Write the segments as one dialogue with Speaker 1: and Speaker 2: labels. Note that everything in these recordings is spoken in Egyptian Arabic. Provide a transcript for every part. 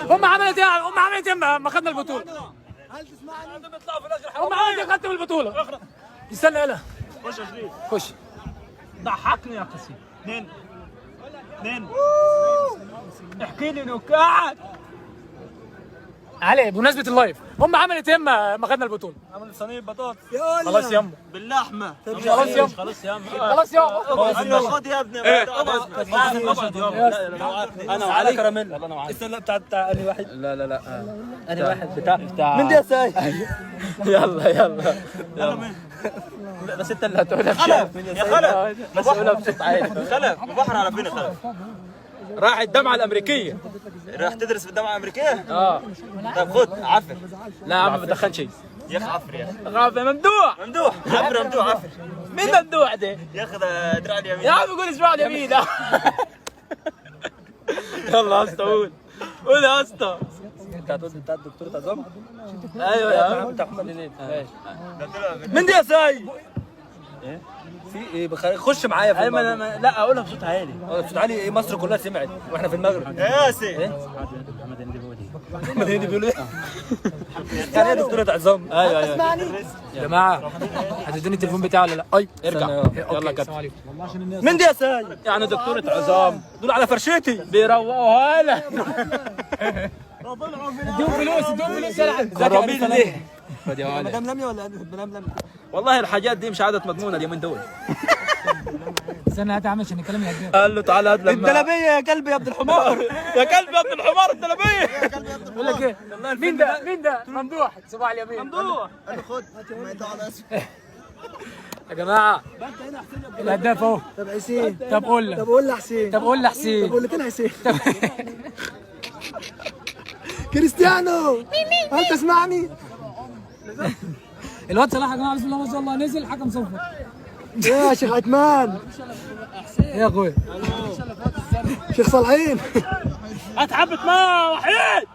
Speaker 1: هم عملت ايه؟ هم عملت ايه ما خدنا البطولة؟
Speaker 2: هل تسمعني؟
Speaker 1: هم عملت ايه خدت البطولة؟ استنى يلا
Speaker 3: خش يا شريف.
Speaker 1: خش.
Speaker 3: ضحكني يا قسيم. اثنين اثنين. احكي لي نكات.
Speaker 1: علي بمناسبة ال live، هم عملت ايه ما خدنا البطولة؟
Speaker 3: عملوا صينية بطاطس
Speaker 1: خلاص يما
Speaker 3: باللحمه.
Speaker 1: خلاص يما.
Speaker 3: خلاص يا عم.
Speaker 1: خلاص يما.
Speaker 3: خد يا ابني. انا وعلي كراميل. استنى بتاع انهي واحد؟
Speaker 4: لا لا لا،
Speaker 3: انهي واحد بتاع
Speaker 2: من دي يا ساي؟
Speaker 4: يلا يلا يلا، بس انت اللي هتقولها.
Speaker 3: خلف يا خلف،
Speaker 4: بس قولها بصوت عالي.
Speaker 3: خلف بحر على فين يا خلف؟
Speaker 4: راح الجامعة الامريكية.
Speaker 3: راح تدرس في الجامعة الامريكية؟
Speaker 4: اه.
Speaker 3: طيب خد عفر.
Speaker 4: لا يا عم ما بدخنش.
Speaker 3: يا اخي عفر يا اخي.
Speaker 4: غافي ممدوح.
Speaker 3: ممدوح عفر، ممدوح عفر.
Speaker 4: مين ممدوح ده؟
Speaker 3: يا اخي دراع اليمين.
Speaker 4: يا عم قول اسمع اليمين. يلا يا اسطى قول، قول يا اسطى.
Speaker 2: انت هتقول بتاع الدكتور عظام؟
Speaker 4: ايوه يا عم.
Speaker 2: بتاع محمد هنيدي. ماشي.
Speaker 3: من دي يا ساي؟
Speaker 2: في ايه؟ خش معايا في
Speaker 4: ايوه
Speaker 2: الموضوع.
Speaker 4: لا اقولها بصوت عالي.
Speaker 2: بصوت عالي ايه؟ مصر كلها سمعت واحنا في المغرب.
Speaker 3: يا ياسي.
Speaker 2: محمد هنيدي بيقول ايه؟ يعني ايه دكتورة عظام؟
Speaker 4: ايوه ايوه.
Speaker 1: يا جماعة هتدوني التليفون بتاعي ولا لا؟ اي
Speaker 4: ارجع. يلا
Speaker 1: okay
Speaker 4: كابتن.
Speaker 1: السلام عليكم.
Speaker 2: من دي يا ساي؟
Speaker 4: يعني دكتورة عظام
Speaker 2: دول على فرشتي.
Speaker 4: بيروقوها لك.
Speaker 1: اديهم فلوس، اديهم فلوس يا
Speaker 4: كراميل ليه؟ خد يا ولد.
Speaker 2: مدام لميا ولا مدام لميا؟
Speaker 4: والله الحاجات دي مش عادة مضمونة اليومين دول.
Speaker 1: استنى هات يا عم عشان نتكلم الهداف.
Speaker 4: قال له تعالى هات لما
Speaker 2: الدلبيه يا كلب يا ابن الحمار.
Speaker 4: يا كلب يا ابن الحمار الدلبية.
Speaker 1: بقول لك ايه؟ مين ده؟ مين ده؟ ممدوح صباع اليمين.
Speaker 4: ممدوح.
Speaker 1: يا جماعة الهداف اهو.
Speaker 2: طب حسين.
Speaker 1: طب قول
Speaker 2: طب قول لحسين.
Speaker 1: طب قول لحسين.
Speaker 2: طب قول لتين حسين. كريستيانو هل تسمعني؟
Speaker 1: الواد صلاح يا جماعة بسم الله ما شاء الله نزل حكم صفر.
Speaker 2: يا شيخ عثمان.
Speaker 1: ايه يا اخويا؟
Speaker 2: شيخ صالحين.
Speaker 3: اتعبت ما وحيد.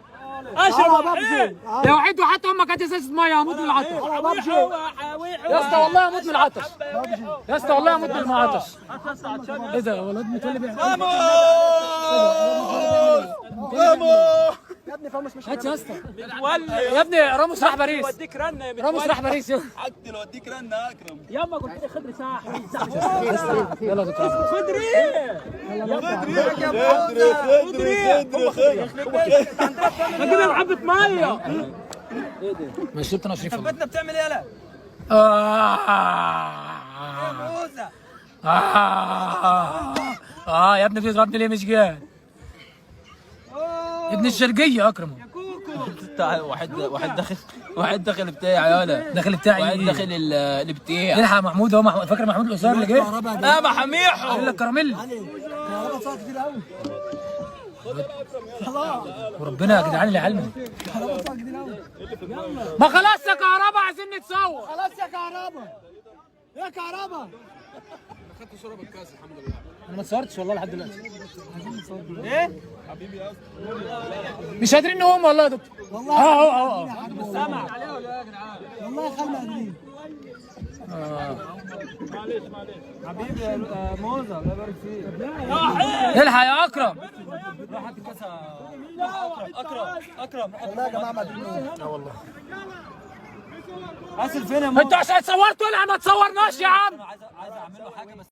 Speaker 3: اشرب وحيد.
Speaker 1: يا وحيد وحتى امك هات ازازة مية هموت من العطش. يا اسطى والله هموت من العطش. يا اسطى والله هموت من العطش. ايه ده هو الواد متولي بيعمل
Speaker 2: يا ابني فاموس مش
Speaker 1: هات يا اسطى. يا ابني راموس راح باريس.
Speaker 4: وديك رنه يا
Speaker 1: راموس راح باريس يلا.
Speaker 5: حتى لو اديك رنه اكرم.
Speaker 3: ياما قلت لي خضري صح.
Speaker 1: يلا يا دكتور.
Speaker 3: خضري
Speaker 5: خضري خضري خضري خضري.
Speaker 3: ما جيب حبه مية.
Speaker 1: ما شربت انا شريف والله.
Speaker 2: بيتنا بتعمل ايه يالا؟
Speaker 1: آه. آه يا ابني بتضربني ليه مش جاي؟ ابن الشرقية أكرم.
Speaker 4: واحد واحد داخل، واحد داخل بتاع يا ولا
Speaker 1: داخل بتاعي
Speaker 4: واحد
Speaker 1: إيه؟
Speaker 4: داخل البتاع.
Speaker 1: الحق محمود اهو، محمود فاكر محمود القصير اللي جه؟
Speaker 4: اه محاميحو.
Speaker 1: قال لك كراميل.
Speaker 2: كهرباء صار كتير قوي.
Speaker 1: وربنا يا جدعان اللي علمني.
Speaker 2: كهرباء صار كتير قوي.
Speaker 1: ما خلاص يا كهربا عايزين نتصور.
Speaker 2: خلاص يا كهرباء. يا كهرباء.
Speaker 1: انا ما اتصورتش والله لحد دلوقتي. ايه؟ مش قادرين نقوم والله يا دكتور.
Speaker 2: والله
Speaker 1: اهو اهو اهو.
Speaker 2: والله يا خالنا قادرين.
Speaker 3: حبيبي يا موزة الله يبارك فيك.
Speaker 1: الحق يا اكرم.
Speaker 2: اكرم اكرم. والله يا جماعة ما قادرين. لا والله.
Speaker 3: اسف فين يا موزة؟
Speaker 1: انتوا عشان اتصورتوا ولا ما تصورناش يا عم؟
Speaker 2: عايز اعمل له حاجة بس.